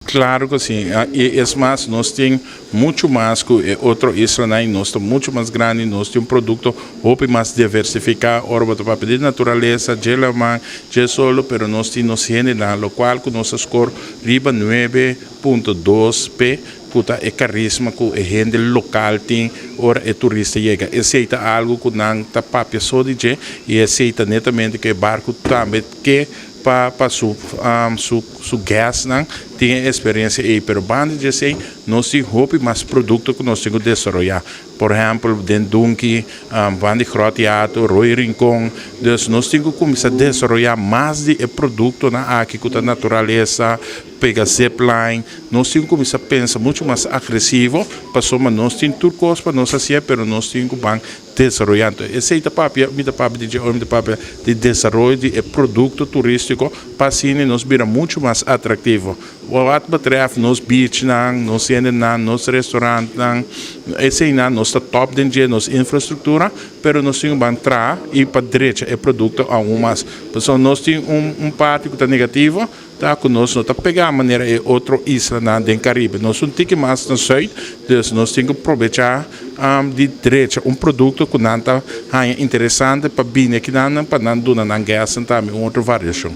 Klaro ku si. I es mas, nos tin muchu mas ku e otro islanan i nos ta muchu mas grandi, nos tin un produkto hopi mas diversifiká. Ora bo ta papia di naturalesa, dje laman, dje solo, pero nos tin nos hendenan, lokual ku nos a skor riba 9.2 P, ku ta e karisma ku e hende lokal tin ora e turista yega. Esei ta algu ku nan ta papia so di dje i esei ta netamente ku e barku tambe ke pa su guestnan tin e eksperensia ei. Pero banda di esei, nos tin hopi mas produkto ku nos tin ku desaroyá. Por ehèmpel, den Dunki, van di Grot Rooi Rincon. Dus nos tin ku kuminsá desaroyá mas di e produktonan aki ku ta naturalesa, pega zipline. Nos tin ku kuminsá pensa muchu mas agresivo, pasobra nos tin tur kos pa nos hasi, pero nos tin ku ban desaroyando. Esei ta papia, mi ta papia di mi ta papia di desaroyo di e produkto turístiko, pa asina nos bira muchu mas atraktivo. Wat betreft nos beach nan, nos nan, nos restaurant nan, esei nan, nos ta top den nos infrastruktura, pero nos tin ku traha i pa drecha e produkto aun mas. Pasobra nos tin un parti ku ta negativo, ta ku nos no ta pega manera e otro islanan den Karibe. Nos un tiki mas na zuid, dus nos tin ku aprovechá di drecha un produkto ku nan ta interesante pa bini aki nan pa nan duna nan guests tambe un otro variashon.